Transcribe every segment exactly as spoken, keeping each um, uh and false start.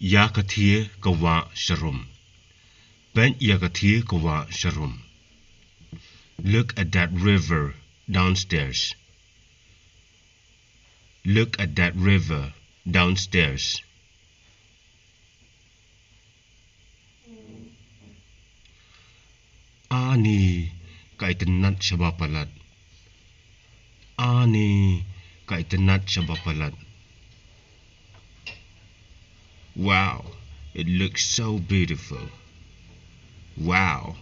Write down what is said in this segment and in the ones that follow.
Ïa ka thie ka wah sharum. Peit ïa ka thie ka wah sharum. Look at that river downstairs. Look at that river downstairs. Ani, ka itynnad shaba palat. Ani, ka itynnad shaba palat. Wow, it looks so beautiful. Wow,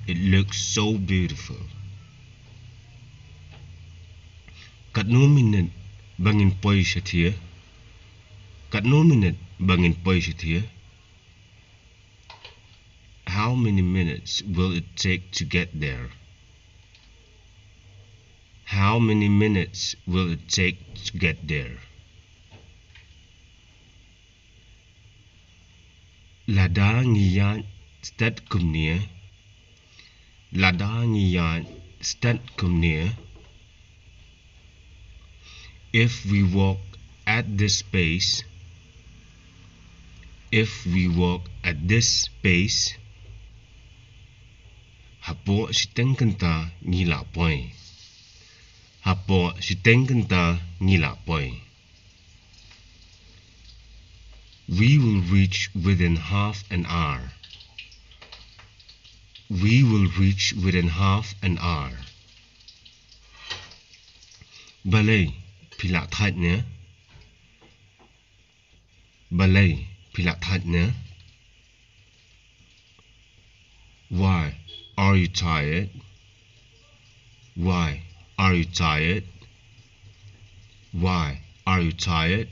it looks so beautiful. Katno minit ba ngin poi shathie? Katno minit ba ngin poi shathie? How many minutes will it take to get there? How many minutes will it take to get there? Lada ngi ïaid stet kumne. Lada ngi ïaid stet kumne. If we walk at this pace, if we walk at this pace, hapoh shiteng kynta ngi lah poi. Hapoh shiteng kynta ngi lah poi. We will reach within half an hour. We will reach within half an hour. Balei phi la thait ne? Balei phi la thait ne? Why are you tired? Why are you tired? Why are you tired?